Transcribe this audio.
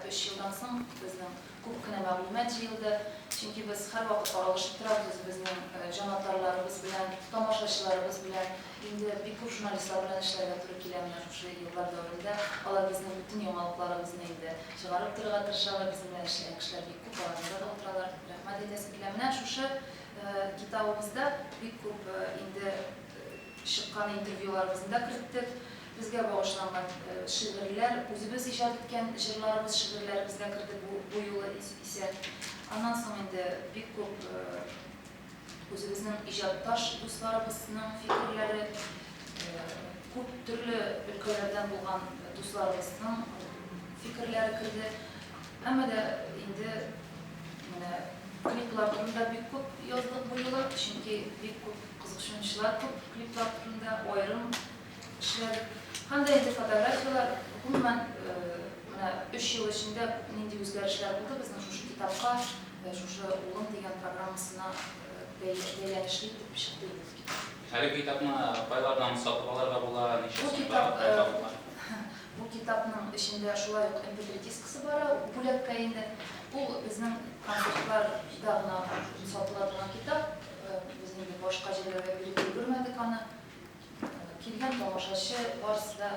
өч елдан соң безнең күп кенә мәгълүмат җыелды. Чөнки без һәрвакыт аралашып торабыз үзебезнең җанатарларыбыз белән, тамашачыларыбыз белән. Инде бик күп журналистлар белән эшләргә туры килә менә шушы еллар дәверендә. Алар безнең бөтен яңалыкларыбызны инде чыгарып торырга тырышалар. Безнең белән эшләгән кешеләр бик күп, алар монда да утыралар. Рәхмәт әйтәсем килә. Менә шушы китабыбызда бик күп инде чыккан интервьюларыбызны да керттек. Безгә багышланган шигырьләр, үзебез иҗат иткән җырларыбыз, шигырьләребез дә керде бу юлы исә. Аннан соң инде бик күп үзебезнең иҗатташ дусларыбызның фикерләре, күп төрле өлкәләрдән булган дусларыбызның фикерләре керде. Әмма дә инде менә клиплар турында бик күп яздык бу юлы, чөнки бик күп кызыксынучылар күп клиплар турында, аерым эшләдек. Һәм дә инде фотографияләр, гомумән, менә өч ел эчендә нинди үзгәрешләр булды безнең шушы китапка, шушы Улым дигән программасына бәйләнешле итеп чыкты инде бу китап. Әлеге китапны кайлардан сатып алырга була, ничә сумга, кайда була? Бу китапның эчендә шулай ук MP3 дискысы бара, бүләккә инде. Ул безнең концертларда гына сатыла торган китап. Без инде башка җирләргә биреп өлгермәдек аны. Килгән тамашачы барысы да